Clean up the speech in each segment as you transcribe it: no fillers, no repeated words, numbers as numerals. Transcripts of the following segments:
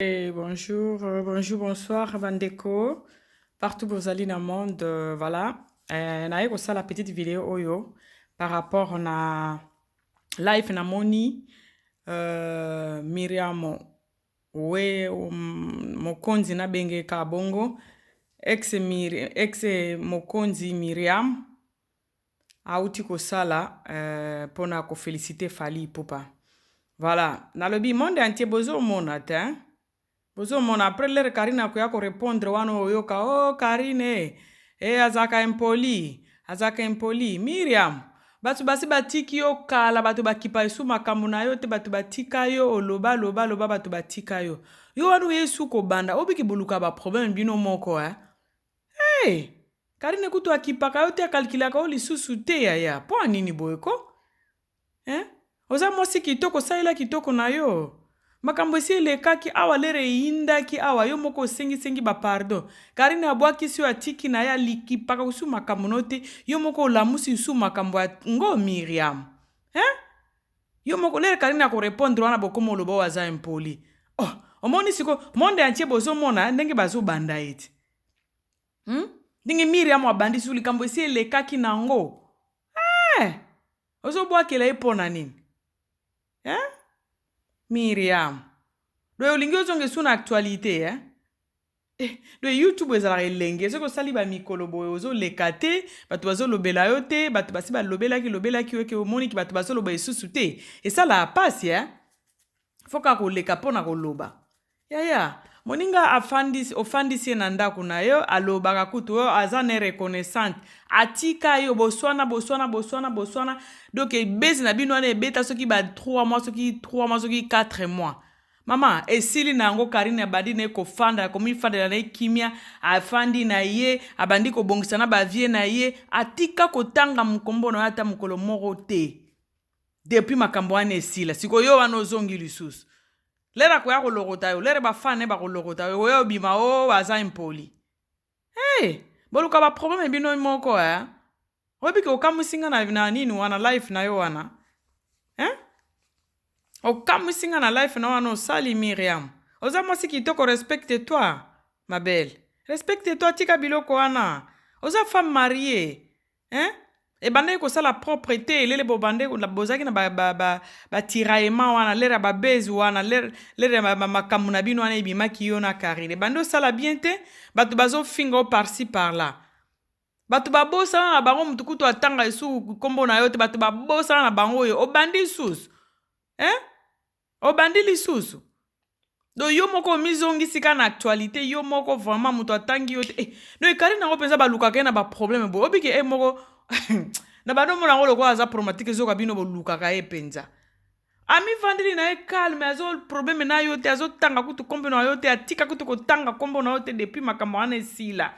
Et bonjour, bonjour, bonsoir bandeko partout bozali na monde, voilà. Naye kosala petite vidéo oyo par rapport na live namoni Miriam we mokonzi nabenge ka bongo ex, ex mokonzi Miriam auti kosala mpona koféliciter Fally Ipupa. Voilà, nalobi monde entier bozomona te, hein? Bozomona après l'heure Karine akoya korépondre wana, oyoka o oh, Karine e azalaka impoli, azalaka impoli. Miriam, bato basi batiki yo kala, bato bakipa esu makambo na yo te, bato batika yo, oloba loba loba, bato batika yo. Yo wana oye su kobanda obiki boluka baproblème bino moko, eh? Hey! Karine kutu akipaka yo te, akalkulaka yo lisusu te. Yaya, mpo anini boye ko, eh? Oza mwasi kitoko, osalela kitoko na yo. Makambo esi elekaki awa, l'heure eyindaki awa, yo moko osengisengi bapardon. Karine abwakisi yo, atiki na ye, alikipaka kosu makambo no te. Yo moko olamusi lisusu makambo ya ngo Miriam, eh? Yo moko l'heure Karine akorépondre wana, bokoma oloba oyo aza impoli. Oh, omoni siko monde entier bozomona ndenge bazobanda ye ti, Ndenge Miriam abandi su likambo esi elekaki nango, eh! Ozobwakela ye mpo na nini, eh? Miriam, doye olingi ozonga esu na actualité, eh? Eh, do YouTube ezalaka elenge soki osali bamikolo boye ozoleka te, bato bazolobela yo te, bato basi balobelaki lobelaki yo, eke omoniki bato bazoloba lisusu te, esalaka pasi, eh? Faut kaka koleka mpo na koloba. Yaya, moninga afandisi, ofandisi ye na ndako na yo, alobaka kutu oyo aza ne reconnaissante, atika yo, boswana boswana boswana boswana. Donc ebezi na bino wana ebeta soki ba 3 mois, soki 3 mois, soki 4 mois, mama esili na yango. Karine abandi na ye kofanda, komifandela na ye kimia, afandi na ye, abandi kobongisa na bavie na ye, atika kotanga mokombo na yo ata mokolo moko te depuis makambo wana esila. Sikoyo yo wana ozongi lisusu, l'heure akoya kolokota yo, l'heure bafane bakolokota yo, oya obima o aza impoli. Hey, boluka baproblème bino moko, eh? Oyebiki okamwisi nga na nini wana, life na yo wana, eh? Okamwisi nga na life na wana osali. Miriam, oza mwasi kitoko, respecte toi ma belle, respecte toi, tika biloko wana, oza femme mariée, hein? Ebandaki kosala propre te elele bobande bozalaki na batiraillement wana, l'heure ya babese wana, l'heure ya makambo na bino wana ebimaki yo na Karine, ebandi osala bien te, bato bazofinga yo par-ci par-là, bato babosana na bango, mutu kutu atanga esu nkombo na yo te, bato babosana na bango. Oyo obandi lisusu, hein? Obandi lisusu. Donc yo moko omizongisi kaka na actualité yo moko, vraiment moto atangi yo te, eh, donc ekali nango mpenza balukaka ye na baproblème boye. Obiki e moko na bando omona yango lokola aza problématique, ezoka bino bolukaka ye mpenza. Amivandeli na ye calme, azo problème na yo te, azotanga kutu nkombo na yo te, atika kutu kotanga nkombo na yo te depuis makambo wana esila,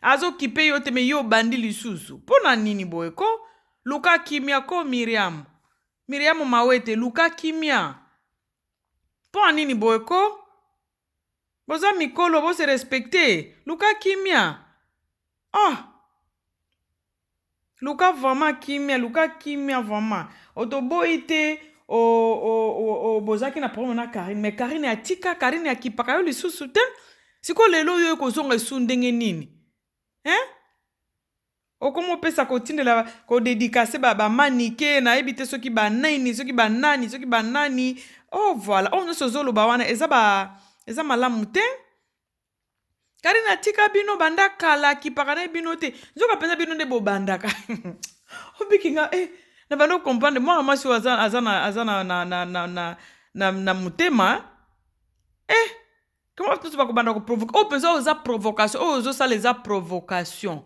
azokipe yo te. Mais yo obandi lisusu, mpo na nini boye ko? Luka kimia ko, Miriam, Miriam Mawete, luka kimia. Mpo na nini boye ko? Boza mikolo, bose respecte, luka kimia. Ah, luka vraiment kimia, luka kimia vraiment. Otoboyi te bozalaki na problème na Karine, mais Karine atika, Karine akipaka yo lisusu te. Sikoyo lelo oyo ekozonga esu ndenge nini, hein? Okoma opesa kotindela kodédicacer bamanike, nayebi te soki banani, soki banani, soki banani. Oh voilà, oyo nyonso ozoloba wana eza ba eza malamu te. Karine atika bino banda kala, akipaka na ye bino te. Nzoka mpenza bino nde bobandaka. Obikinga, eh, na banda ocomprendre mwana mwasi oyo aza, aza na, aza na, na, na, na, na, na, na motema, eh. Kama bato nyonso bakobanda koprovoquer, oyo mpenza oyo eza provocation, oyo ozosala eza provocation,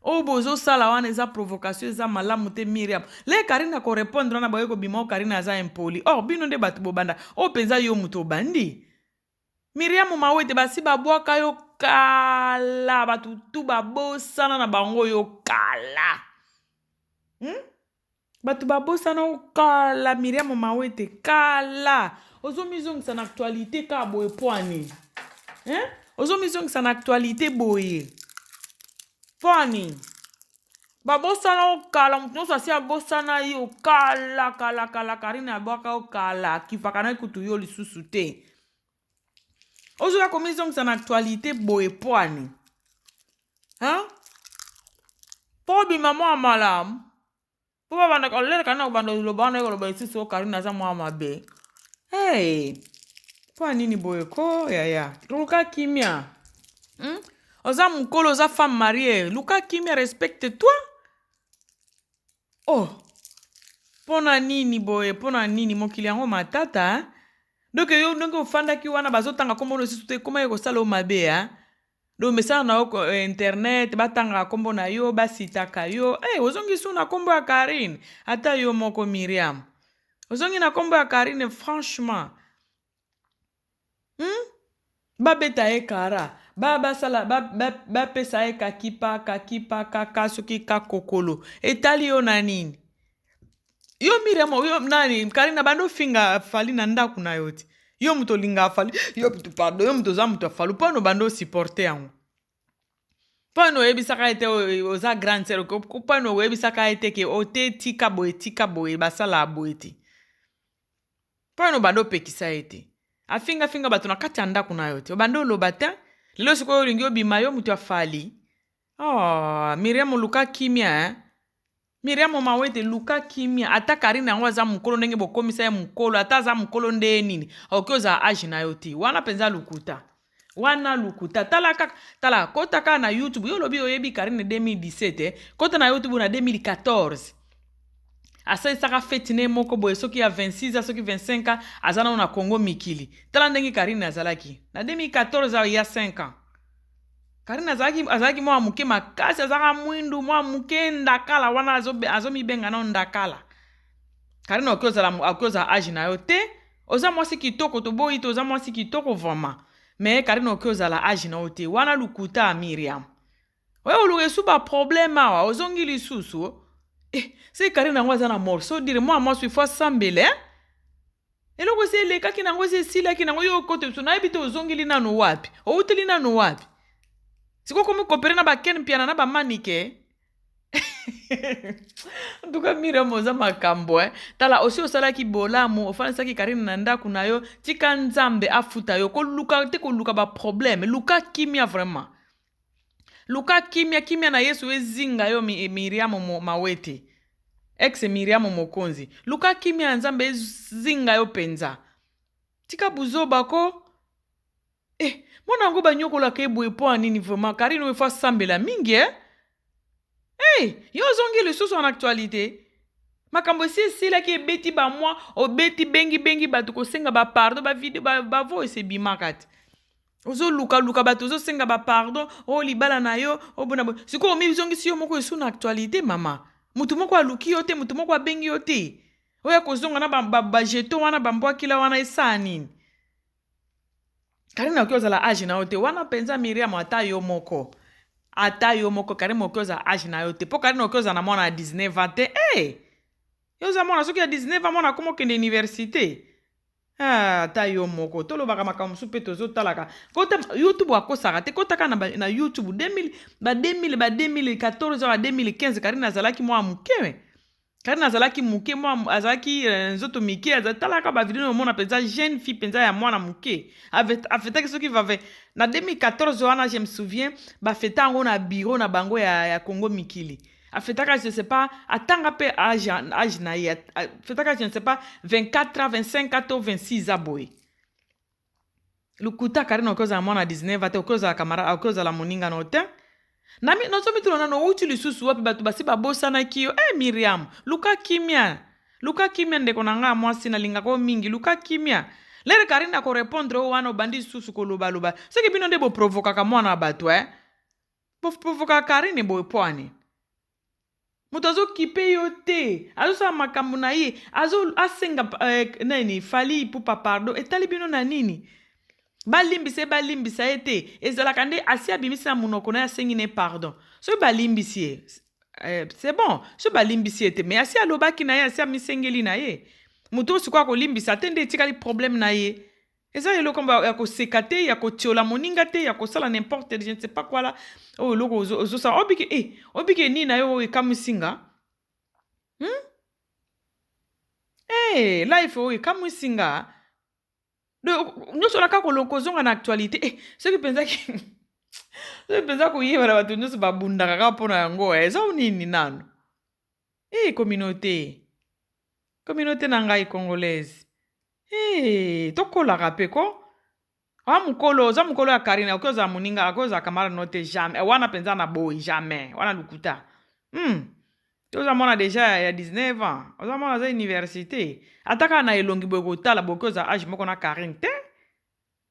oyo bozosala wana eza provocation, eza malamu te. Miriam, le Karine akorépondre wana, boye kobima oyo Karine aza impoli. Or bino nde bato bobanda oyo mpenza, yo moto obandi. Miriam Mawete, basi babwaka yo kala, bato tu babosana na bango yo kala, Bato babosana yo kala, Miriam Mawete, kala. Ozomizongisa na actualité kaka boye mpo ani, hein? Ozomizongisa na actualité boye mpo ani? Babosana yo kala, moto nyonso asi abosana yo kala kala kala. Karine abwaka yo kala, akipaka na kutu yo lisusu te. Ozoya komizongisa na actualité boye poani. Hein? Po obima mwa malamu. Po babanda koleleka na kobanda koloba wana koloba lisusu o Karine aza mwa mabe. Hey! Mpo nini boye ko yaya? Luka kimia. Oza mukolo, oza femme mariée. Luka kimia, respecte toi. Oh! Pona nini boye? Pona nini mokili yango matata? Hein? Donc yo ndenge ofandaki wana bazotanga kombo lisusu te ekoma kosala yo mabe hein? Donc mesana na yo internet batangaka kombo na yo basitaka yo. Hey, ozongi su na kombo ya Karine, ata yo moko Miriam. Ozongi na kombo ya Karine franchement. Babeta ye kara, ba basala bapesa ye kakipa kakipa kaka soki kakokolo. Etali yo na nini? Yo Miriam, yo nani Karine bando finga Fally na ndako na yo ti. Yo moto olinga Fally, yo moto pardon, yo moto oza moto ya Fally, mpo bando supporter yango. Mpo oyebisaka ete oza grande sœur, mpo oyebisaka ete ke ote tika boye tika boye basala boye te. Mpo bando opekisa ye te. Afingafinga bato na kati ya ndako na yo te. Obanda oloba te. Lelo sikoyo olingi obima yo moto ya Fally. Oh, Miriam luka kimia hein? Miriam Mawete luka kimia. Ata Karine yango aza mokolo ndenge bokomisa ye mokolo, ata aza mokolo nde nini. Okoki ozala age na yo te. Wana mpenza lukuta. Wana lukuta. Tala kaka, tala kota kaka na YouTube. Yo lobi oyebi Karine 2017 eh? Kota na YouTube na 2014. Asalisaka feti ne moko boye soki ya 26 soki 25 ans aza nano na Congo mikili. Tala ndenge Karine azalaki. Na 2014 ya 5 ans. Karine azalaki mwa moke makasi, azalaka mwindu mwa moke ndakala wana azomibenga nano ndakala. Karine okoki ozala age na yo te. Oza mwasi kitoko toboyi te, oza mwasi kitoko vraiment. Mais Karine okoki ozala age na yo te. Wana lukuta Miriam. Oyo oluka esu ba problème awa ozongi lisusu. Eh, se Karine yango aza na morceau dire mwa mwasi il faut asambela eh? Eloko esi elekaki nango esi esilaki nango yo okote biso nayebi te ozongeli nanu wapi outeli nanu wapi sikoyo komi kopere na baken Mpiana na bamanike. En tout cas Miriam oza makambo eh? Tala osi osalaki bolamu ofandisaki Karine na ndako na yo, tika Nzambe afuta yo. Koluka te, koluka ba problème, luka kimia vraiment. Luka kimia, kimia na Yesu ezinga yo Miriam Mawete. Ex Miriam Mokonzi. Luka kimia ya Nzambe ezinga yo penza. Tika buzoba ko. Eh, mwana yango banyokolaka ye boye mpo ya nini vraiment? Karine oyo faut asambela mingi eh? Hey, yo ozongi lisusu en actualité. Makambo esi esilaki ebeti ba mwa, obeti bengi bengi bato kosenga ba pardon, ba video ba voice ebimaka te. Ozoluka luka bato ozosenga ba pardon, o libala na yo, o bona bo. Sikoyo omizongisi yo moko esu na actualité mama. Mutu moko aluki yo te, mutu moko abengi yo te. Oya kozonga na ba jeton wana ba mbwakila wana esala nini? Karine okoki ozala age na yo te. Wana mpenza Miriam ata yo moko. Ata yo moko Karine okoki ozala age na yo te. Po Karine okoki ozala na mwana ya 19 ans te. Hey! Yo oza mwana soki ya 19 ans mwana akoma okende université. Ah, ata yo moko tolobaka makambo mosusu mpe tozotalaka kota YouTube akosaka te, kotaka na YouTube 2000 ba 2000 ba 2014 ba 2015 Karine azalaki mwa moke. Karine azalaki moke mwa azalaki nzoto mike, atalaka ba video omona mpenza jeune fille mpenza ya mwana moke. Afetaki soki vave na 2014 wana, je me souviens bafeta yango na bureau na bango ya Congo mikili. Afetaka je ne sais pas atanga mpe age na ye, afetaka je ne sais pas 24 ans 25 ans to 26 ans boye. Lukuta Karine okoki ozala mwana 19 ans te, okoki ozala camarade, okoki ozala moninga na yo te. Nazomituna nano outi lisusu wapi, bato basi babosanaki yo. Eh Miriam, luka kimia. Luka kimia ndeko na nga mwasi nalingaka yo mingi, luka kimia. Lere Karine akorépondre oyo wana obandi lisusu kolobaloba. Soki bino nde boprovokaka mwana ya bato eh? Boprovokaka Karine boye po ani? Moto azokipe yo te, azosala makambo na ye, asenga nani Fally Ipupa pardon, etali bino na nini? Balimbisa ye, balimbisa ye te, ezalaka nde asi abimisi na monoko na ye asengi ne pardon. Soki balimbisi ye, c'est bon. Soki balimbisi ye te, mais asi alobaki na ye, asi amisengeli na ye. Moto oyo sikoyo akolimbisa te nde etikali problème na ye. Eza eloko ya koseka te, ya kotiola moninga te, ya kosala n'importe je ne sais pas quoi là. Oyo eloko ozosala obike obike nini na yo oyo ekamwisi nga? Life oyo ekamwisi nga. Nyonso wana kaka kozonga na actualité. Eh, soki mpenza soki mpenza koyeba na bato nyonso babundaka kaka mpo na yango, eh, eza nini nano? E communauté, communauté na ngai congolaise, e tokolaka mpe ko. Oza mokolo, oza mokolo ya Karine, okoki ozala moninga, akoki ozala camarade no te, jamais. Wana mpenza na boyi, jamais. Wana lukuta. Te, oza mwana déjà ya 19 ans, oza mwana, aza université. Ata kaka na elongi boye kotala, bokoki ozala age moko na Karine te.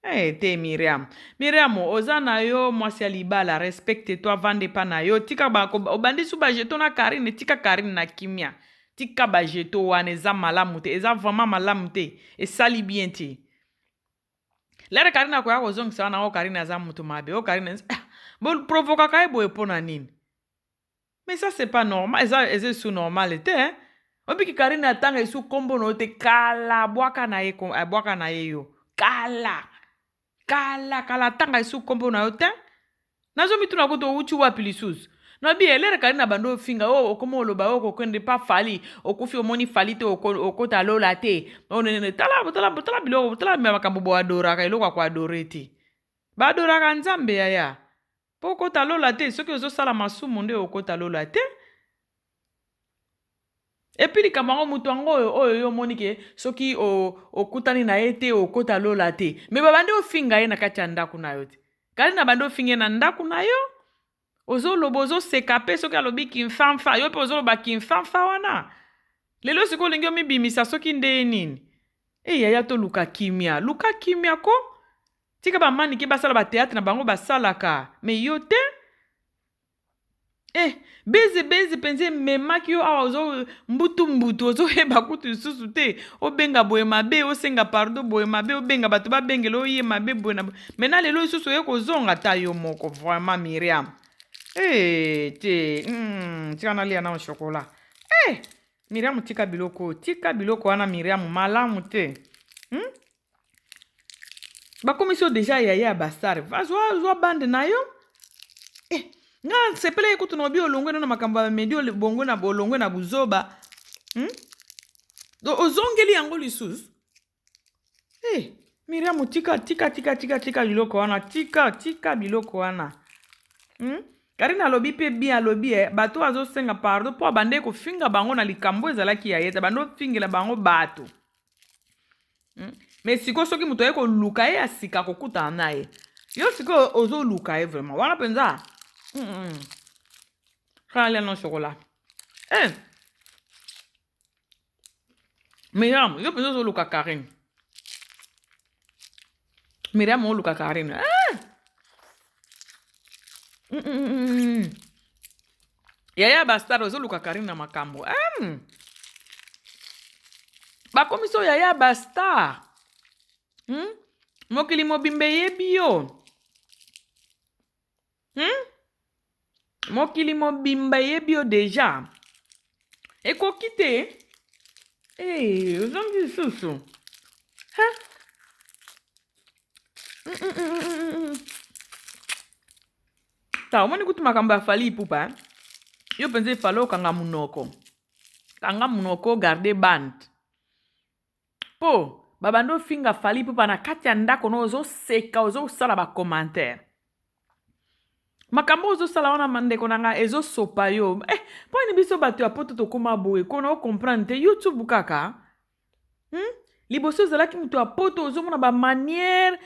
Hey, eh, te Miriam, Miriam, oza na yo mwasi ya libala, respecte toi, vande epa na yo. Tika obandisi bajeto na Karine, tika Karine na kimia. Tika bajeto wana, eza malamu te, eza vraiment malamu te, esali bien te. Lere Karine akoya kozongisa wana, o Karine aza moto mabe, o Karine ah, boprovokaka ye boye mpo na nini? Mais ça, c'est pas normal, eza esu normal te, hein? Obiki Karine atanga esu nkombo na yo te. Kala abwaka na ye, abwaka na ye yo kala kala kala, atanga esu nkombo na yo te. Nazomituna kutu owuti wapi lisusu. Nabi elere Karine na bando ofinga oyo, okoma oloba oyo kokende pa Fally, okufi, omoni Fally te, okota lola te. Onenene, tala, tala, tala biloko, tala makambo boadoraka. Eloko ya koadorer te, baadoraka Nzambe yaya. Mpo okota lola te, soki ozosala masumu nde okota lola te. Et puis likambo yango, moto yango oyo oyo yo omoni ke soki okutani na ye te okota lola te, mais babandi ofinga ye na kati ya ndako na yo te. Kali na bandi ofinga ye na ndako na yo, ozoloba, ozoseka mpe. Soki alobi kimfamfa, yo mpe ozoloba kimfamfa wana. Lelo sikoyo olingi omibimisa soki nde nini? E yaya, toluka kimia, luka kimia ko. Tika bamanike basala bathéâtre na bango basalaka, mais yo te. Eh, beze beze mpenza ememaki yo awa, ozo mbutu mbutu, ozoyeba kutu lisusu te. Obenga boye mabe, osenga pardon boye mabe, obenga bato babengela oye mabe boye na boye. Maintenant lelo lisusu oye kozonga ata yo moko. Vraiment Miriam, eh, te tika nalia nao chocolat. Eh, Miriam, tika biloko, tika biloko wana Miriam, malamu te, Bakomisi yo déjà yaya ya bastars, zwa zwa bande na yo. Eh, nga sepele ye kutu na obi olongwe no na makambo ya medi, bongo na olongwe na buzoba, Donc ozongeli yango lisusu. Eh, Miriam, tika, tika, tika, tika, tika biloko wana, tika, tika biloko wana, Karine alobi mpe bien, alobi e bato azosenga pardon mpo abande kofinga bango na likambo ezalaki ya ye te, bande ofingela bango bato, Mais sikoyo soki moto aye koluka ye ya sika, kokutana na ye, yo sikoyo ozoluka ye vraiment wana mpenza. Kala no chocolat. Eh. Miriam, yo mpenza ozoluka Karine. Miriam, oluka Karine. Eh! Yaya bastar, ozoluka Karine na makambo. Eh! Bakomisi oyo yaya bastar. Mokili mobimba eyebi yo. Mokili mobimba eyebi yo déjà. Ekoki te. Eh, ozongi lisusu. Ha? Ta omoni kutu makambo ya Fally Ipupa, eh? Yo mpenza efale okanga monoko. Kanga monoko, garde bande. Mpo babandi ofinga Fally Ipupa na kati ya ndako no, ozoseka, ozosala bacommentaire. Makambo ozosala wana, mandeko na ngai, ezosopa yo. Eh, mpo nini biso bato ya poto tokóma boye? Kona ocomprendre te, YouTube kaka, Liboso ozalaki moto ya poto, ozomona bamanière,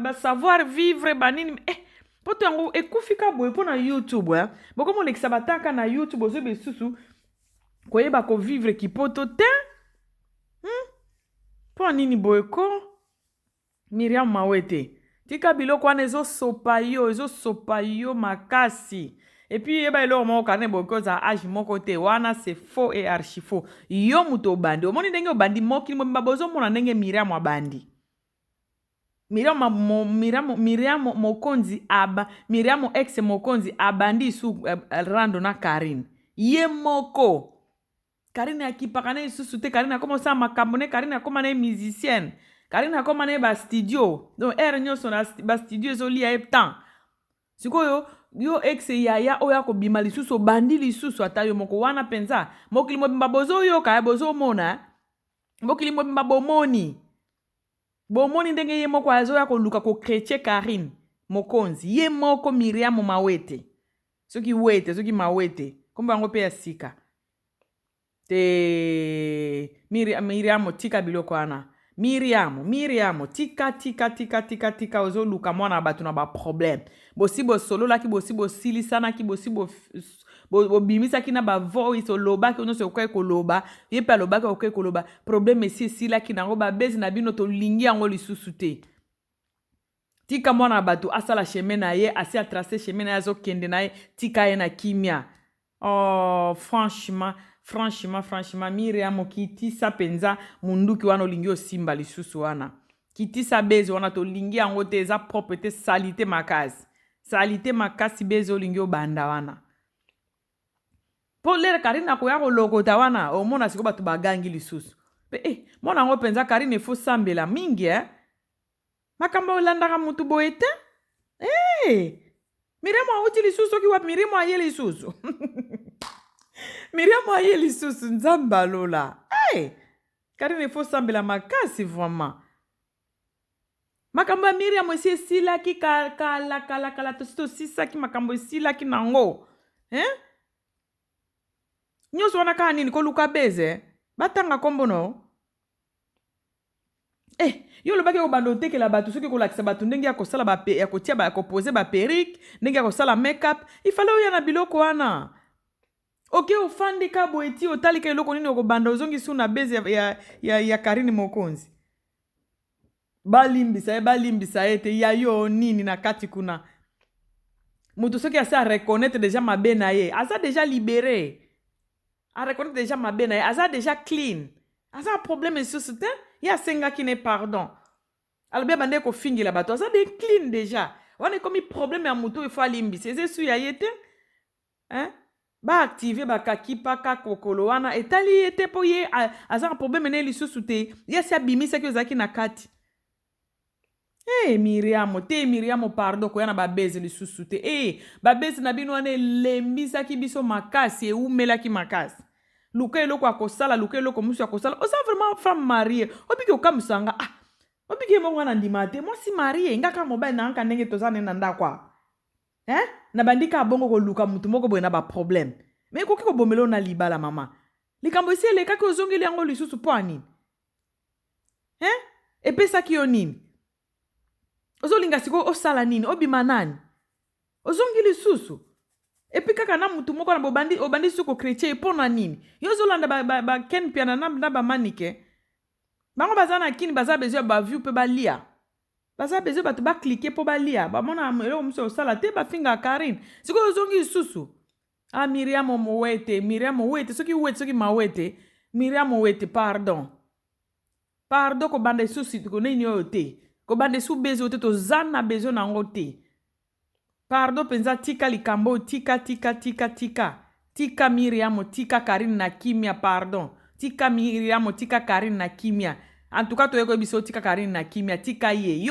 basavoir vivre, banini. Eh, poto yango ekufi ka boye mpo na YouTube, eh? Bokoma olekisa bataka na YouTube, ozoyeba lisusu koyeba kovivre kipoto te, Mpo nini boye ko? Miriam Mawete, tika biloko wana, ezosopa yo, ezosopa yo makasi. Et puis yeba eloko moko, Karine, boyoki ozala age moko te wana, c'est faux et archi faux. Yo moto obandi, omoni ndenge obandi, mokili mobimba bozomona ndenge Miriam abandi. Miriam, Miriam, Miriam mokonzi aba, Miriam ex mokonzi abandi su rando na Karine ye moko. Karine akipaka na lisusu te. Karine akoma osala makambo ne. Karine akoma na ye musicienne, Karine akoma na ye bastudio, donc heure nyonso na bastudio ezolia ye temps. Sikoyo yo ex yaya oyo akobima lisusu, obandi lisusu ata yo moko wana mpenza. Mokili mobimba bozoyoka, bozomona, mokili mobimba bomoni. Bomoni ndenge ye moko azoya koluka kochrétien Karine Mokonzi, ye moko Miriam Mawete, soki Wete, soki Mawete, nkombo yango mpe ya sika te. Miriam, tika biloko wana. Miriam, Miriam, tika, tika, tika, tika, tika. Ozoluka mwana ya bato na baproblème. Bosi bosololaki, bosi bosilisanaki, bosi bobimisaki na bavoice, olobaki nyonso okoki koloba, ye mpe alobaki okoki koloba. Problème esi esilaki nango. Babezi na bino, tolingi yango lisusu te. Tika mwana ya bato asala chemin na ye. Asi atrace chemin na ye, azokende na ye. Tika ye na kimia. Oh, franchement, franchement, franchement, Miriam, okitisa mpenza munduki wana olingi osimba lisusu wana. Kitisa beze wana, tolingi yango te. Eza propre te, saleté makasi, saleté makasi. Beze olingi obanda wana mpo lere Karine akoya kolokota wana, omona sikoyo bato bagangi lisusu mpe. Mwana yango mpenza Karine efo sambela mingi, eh? Makambo olandaka mutu boye te. Miriam awuti lisusu soki wapi? Miriam aye lisusu, Miriam aye lisusu. Nzambe alola. Hey! Karine efo sambela makasi vraiment. Makambo ya Miriam esi esilaki kala kala kala. Tosi tosisaki, makambo esilaki nango, eh? Nyonso wana kaka nini? Koluka beze, batanga nkombo no. Yo olobaki kobanda otekela bato, soki kolakisa bato ndenge ya kosala, ya kotia, ya kopose baperruque, ndenge ya kosala make-up. Ifale oya na biloko wana. Oke ofandi ka boye ti otalika eloko nini okobanda, ozongi su na beze ya Karine Mokonzi. Balimbisa ye, balimbisa ye te. Ya yo nini na kati kuna? Moto soki asi areconnaître déjà mabe na ye, aza déjà libéré. Areconnaître déjà mabe na ye, aza déjà clean, aza problème lisusu te. Ye asengaki ne pardon, alobi abande kofingela bato, aza de clean déjà. Wana ekomi problème ya moto oyo efo alimbisa, eza esu ya ye te, hein? Baactive bakaki paka kokolo wana etali ye te, mpo ye aza na problème na ye lisusu te. Ye asi abimisaki oyo ezalaki na kati. Hey, Miriam te, Miriam, pardon, koya na babeze lisusu te. Hey, babeze na bino wana elembisaki biso makasi, ewumelaki makasi. Luka eloko ya kosala, luka eloko mosusu ya kosala. Oza vraiment femme mariée, obiki okamwisanga. Ah, obiki ye moko wana, ndima te. Mwasi mariée, nga kaka mobali na ngaka ndenge toza ne na ndako awa, eh? Na bandi kaka bongo koluka motu moko boye na baproblème, mais ekoki kobomela oyo na libala. Mama, likambo esi elekaki, ozongeli yango lisusu mpo anini, eh? Epesaki yo nini? Ozolinga sikoyo osala nini? Obima nani? Ozongi lisusu et puis kaka na mutu moko na bobandi, obandi susu kochrétien mpo na nini? Yo ozolanda baken ba Mpiana na bamanike. Bango baza na kini, baza besoin ya baview mpe balia, baza besoin bato baclique mpo balia, bamona eloko mosusu osala te, bafingaka Karine. Sikoyo ozongi lisusu. Ah, Miriam Mowete, Miriam Wete, soki Wete, soki Mawete, Miriam Wete, pardon, pardon, kobanda lisusu nini oyo te, kobanda esu beze oyo te, toza na besoin na yango te. Pardon mpenza, tika likambo oyo, tika, tika, tika, tika, tika. Miriam, tika Karine na kimia. Pardon, tika Miriam, tika Karine na kimia. En tout cas, toyei koyebisa, tika Karine na kimia, tika ye. Yo.